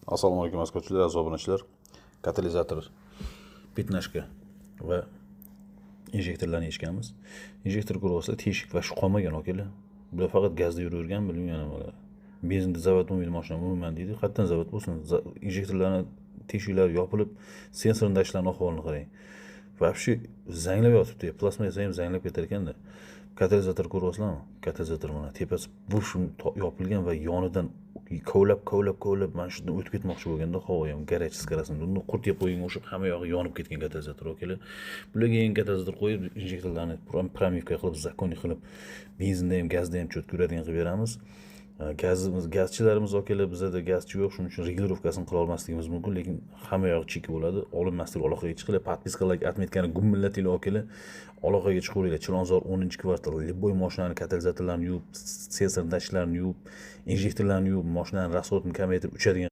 Assalomu alaykum, aziz ko'ruvchilar, aziz obunachilar. Katalizator, пятнашка va injektorlarni yechganmiz. Injektor ko'ryapsizlar, teshik va shu qolmagan, akalar. Bular faqat gazda yuravergan, bilmayman bular. Benzinda zavod bo'lmaydi mashina umuman deydi. Qayerdan zavod bo'lsin? Injektorlarni teshiklari yopilib, sensorni dashtlarni ahvolini qarang. Вообще zanglab yotibdi. Plastmassa ham zanglab ketar ekanda. Katalizator ko'ryapsizlarmi? Katalizator mana tepasi bush yopilgan va yonidan kovlab, kovlab, kovlab mana shundan o'tib ketmoqchi bo'lganda havo ham горячий skarasini uni qurt yeb qo'yganga o'xshab hamma yog'i yonib ketgan katalizator, akalar. Bularga yangi katalizator qo'yib, injektorlarni промывка qilib, законный qilib, benzinda ham, gazda ham cho'tka yuradigan qilib beramiz. Gazimiz, gazchilarimiz, akalar, bizada gazchi yo'q, shuning uchun регулировка sini qila olmasligimiz mumkin, lekin hamma yog'i чики bo'ladi. Olinmaslik aloqaga chiqinglar, подписка lar, отметка ni gummillatinglar, akalar. Aloqaga chiqaveringlar. Chilonzor 10-kvartal. Любой mashinani katalizatorlarni yuvib, sensor dashtlarni yuvib, injektorlarni yuvib, mashinani расход ini kamaytirib uchadigan.